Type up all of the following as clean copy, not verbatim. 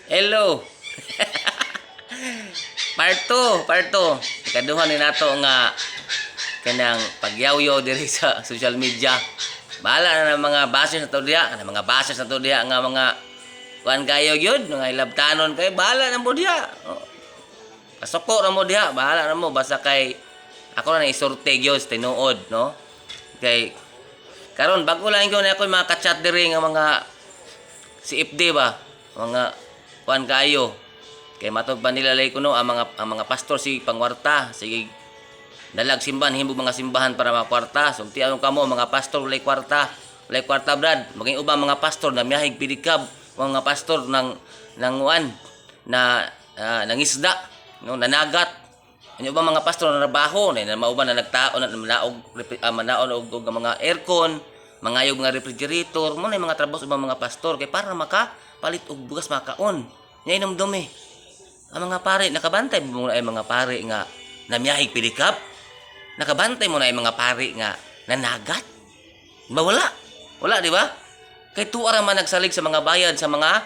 Hello. Part 2, part 2. Ikaduha ni nato nga kanang pagyawyo diri sa social media. Bahala na ng mga bashers na to diha, kanang mga bashers na to diha nga mga kuan kayo gyud, mga ilabtanon kayo, bahala na mo diha. Oh. Pasuko na mo diha, bahala na mo basta kay ako na isurte gyud sa tinuod, no? Kay karon bago lang gyud na ako mga ka-chat diri nga mga si FD ba, mga kuan kayo. Kay matod pa nila lay kuno ang mga pastor si pangwarta, sige dalag simbahan, himbo mga simbahan para makwarta. Sulti ano kamo mga pastor walay kwarta. Walay kwarta, brad. Maging ubang mga pastor na miyahig pedicab, mga pastor ng uan na nangisda, no, nanagat. Ano ubang mga pastor na trabaho na mauban na nagtao na manaog manaon og mga aircon, mga mga refrigerator, mo na yung mga trabaho sa ubang mga pastor kay para maka palit og bugas makaon. Nya inom dumi. Ang mga pare nakabantay mo na ay mga pare nga namiyahig pedicab. Nakabantay mo na ay mga pare nga nanagat. Ba wala? Wala, di ba? Kay tuwa ra man nagsalig sa mga bayad sa mga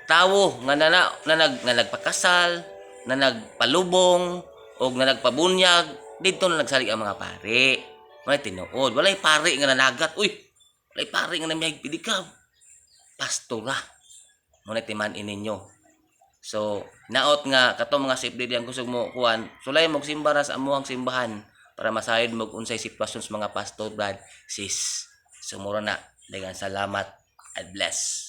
tawo nga nana, na, nag, na nagpakasal, na nagpalubong, o na nagpabunyag, dito na nagsalig ang mga pare. Walay tinuod. Walay pare nga nanagat. Uy, walay pare nga namiyahig pedicab. Pastora. Muna timan ninyo. So, naot nga katong mga safety ang kusog mo kuan, sulay mo simba ra sa amuang simbahan para masayod mo unsay sitwasyon sa mga pastor, brad, sis. Sumura na. Daghang salamat and bless.